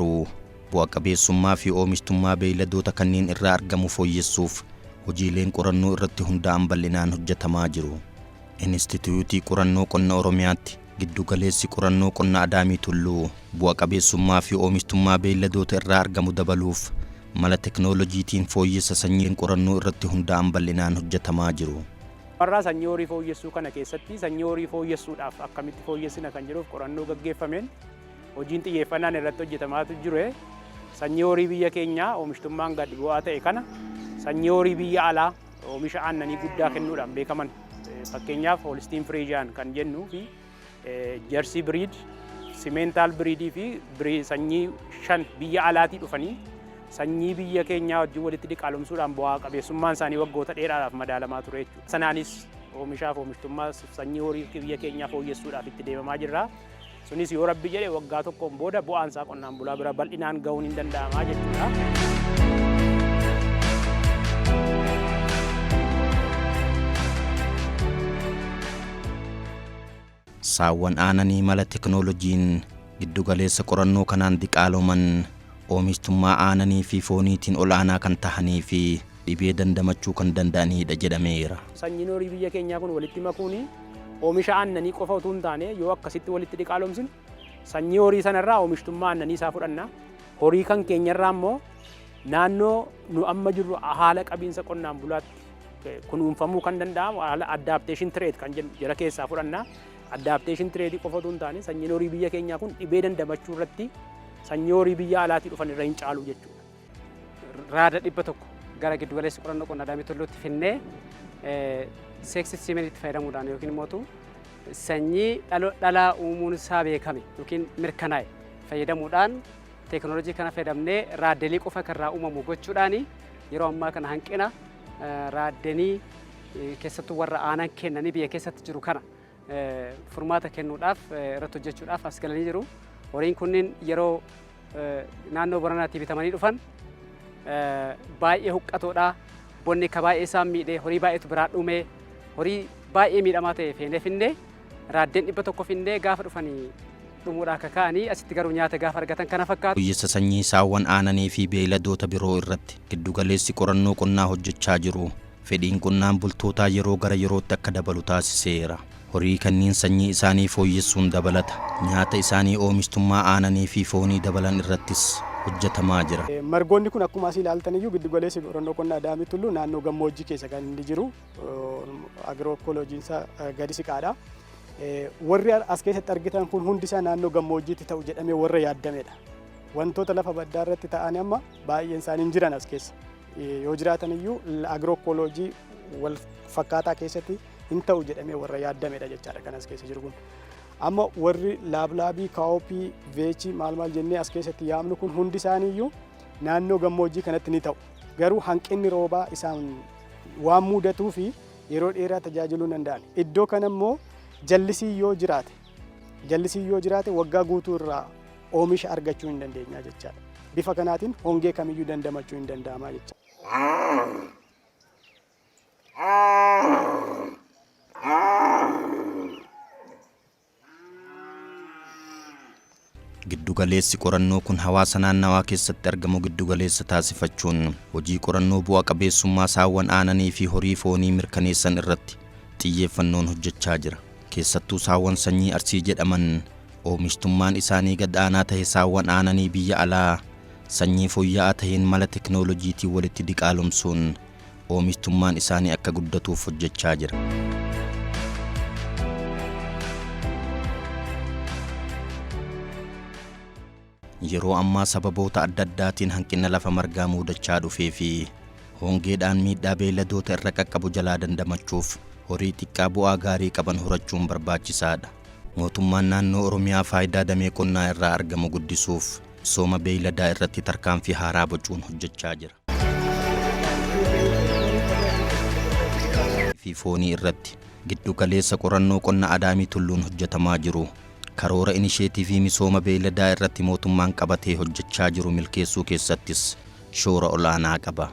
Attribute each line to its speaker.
Speaker 1: garuu bu'a qabeessummaa fi oomishtummaa beeyladoota kanneen irraa argamu fooyyessuuf hojiileen qorannoo irratti hundaa'an bal'inaan hojjetamaa jiru. Inistituutii Qorannoo Qonna Oromiyaatti giddugaleessi qorannoo qonna Adaamii Tulluu bu'a qabeessummaa fi oomishtummaa beeyladoota irraa argamu dabaluuf mala teknooloojiitiin fooyyessa sanyiin qorannoo irratti hundaa'an bal'inaan hojjetamaa jiru.
Speaker 2: Warraa sanyii horii fooyyessuu kana keessatti sanyii horii fooyyessuudhaaf akkamitti fooyyessina kan jedhuuf qorannoo gaggeeffameen hojiin xiyyeeffannaan irratti hojjetamaatu jiru. Sanyii horii biyya keenyaa oomishtummaan gad bu'aa ta'e kana sanyii horii biyya alaa oomisha aannanii guddaa kennuudhaan beekaman, fakkeenyaaf Holstein Friesian kan jennuu fi Jersey breed, Simmental breedii fi sanyii 5 biyya alaatii dhufanii sanyii biyya keenyaa wajjin walitti diqaalomsuudhaan bu'aa qabeessummaan isaanii waggoota dheeraadhaaf madaalamaa ture jechuudha. Sanaanis oomishaaf oomishtummaa sanyii horii biyya keenyaa fooyyessuudhaaf itti deemamaa jirra. Sunis yoo Rabbi jedhe waggaa tokkoon booda bu'aan isaa qonnaan bulaa bira bal'inaan ga'uun hin danda'amaa jechuudha.
Speaker 1: Saawwan aananii mala teknooloojiin giddugaleessa qorannoo kanaan diqaaloman oomishtummaa aananii fi fooniitiin ol'aanaa kan tahanii fi dhibee dandamachuu kan danda'anidha jedhameera.
Speaker 2: Sanyiin horii biyya keenyaa kun walitti makuun oomisha aannanii qofa utuu hin taane, yoo akkasitti walitti diqaalomsinu sanyii horii sanarraa oomishtummaa aannanii isaa fudhanna. Horii kan keenyarraa immoo naannoo nu amma jirru haala qabiinsa qonnaan bulaatti kunuunfamuu kan danda'amu haala adaptation trait kan jennu jara keessaa fudhanna. Adaptation trait qofa utuu hin taane, sanyiin horii biyya keenyaa kun dhibee dandamachuu irratti sanyii horii biyya alaatii dhufan irra hin caalu jechuudha.
Speaker 3: Raada 100 gara giddugaleessa qorannoo qonna Adaamii Tulluutti finnee sexed semenitti fayyadamuudhaan yookiin immoo sanyii dhalaa uumuun isaa beekame yookiin mirkanaa'e fayyadamuudhaan, teekinooloojii kana fayyadamnee raaddelii qofa kan irraa uumamu gochuudhaan, yeroo ammaa kana hanqina raaddenii, keessattuu warra aanan kennanii biyya keessatti jiru kana furmaata kennuudhaaf irratti hojjechuudhaaf as galanii jiru. Horiin kunniin yeroo naannoo Boranaatii bitamanii dhufan baay'ee huqqatoodha. Bonni akka baay'ee isaan miidhee, horii baay'eetu biraa dhumee, horii baay'ee miidhamaa ta'e feenee finnee, raaddeen 100 finnee gaafa dhufanii dhumuudhaa akka ka'anii, asitti garuu nyaata gaafa argatan kana fakkaatu.
Speaker 1: Fooyyessa sanyii saawwan aananii fi beeyladoota biroo irratti giddugaleessi qorannoo qonnaa hojjechaa jiru fedhiin qonnaan bultootaa yeroo gara yerootti akka dabalu taasiseera. Horii kanneen sanyii isaanii fooyyessuun dabalata nyaata isaanii oomishtummaa aananii fi foonii dabalan irrattis hojjetamaa jira.
Speaker 4: Margoonni kun akkuma asii ilaaltan iyyuu, giddugaleessi qorannoo qonnaa Adaamii Tulluu naannoo gammoojjii keessa kan inni jiru, agirookooloojiin isaa gadi siqaadha. Warri as keessatti argitan kun hundi isaa naannoo gammoojjiitti ta'u jedhamee warra yaaddamedha. Wantoota lafa baddaa irratti ta'an amma baay'een isaanii hin jiran as keessa. Yoo jiraatan iyyuu agirookooloojii wal fakkaataa keessatti hin ta'u jedhamee warra yaaddamedha jechaadha kan as keessa jiru kun. Amma warri laablaabii, cowpea, vetchii maal maal jennee as keessatti yaamnu kun hundi isaaniiyyuu naannoo gammoojjii kanatti ni ta'u. Garuu hanqinni roobaa isaan waan mudatuu fi yeroo dheeraa tajaajiluu hin danda'an. Iddoo kana immoo jallisii yoo jiraate waggaa guutuu irraa oomisha argachuu hin dandeenya jechaadha. Bifa kanaatiin hongee kamiyyuu dandamachuu hin danda'ama jechaadha.
Speaker 1: Giddugaleessi qorannoo kun hawaasa naannawaa keessatti argamu giddugaleessa taasifachuun hojii qorannoo bu'a qabeessummaa saawwan aananii fi horii foonii mirkaneessan irratti xiyyeeffannoon hojjechaa jira. Keessattuu saawwan sanyii Arsii jedhaman oomishtummaan isaanii gad aanaa tahe saawwan aananii biyya alaa sanyii fooyya'aa taheen mala teknooloojiitiin walitti diqaalomsuun oomishtummaan isaanii akka guddatuuf hojjechaa jira. Yeroo ammaa sababoota adda addaatiin hanqina lafa margaa muudachaa dhufee fi hongeedhaan miidhaa beeyladoota irra qaqqabu jalaa dandamachuuf horii xiqqaa bu'aa gaarii qaban horachuun barbaachisaadha. Mootummaan naannoo Oromiyaa faayidaa damee qonnaa irraa argamu guddisuuf misooma beeyladaa irratti tarkaanfii haaraa bocuun hojjechaa jira. Fi foonii irratti giddu galeessa qorannoo qonna Adaamii Tulluun hojjetamaa jiru karoora inisheetiivii misooma beeyladaa irratti mootummaan qabatee hojjechaa jiru milkeessuu keessattis shoora olaanaa qaba.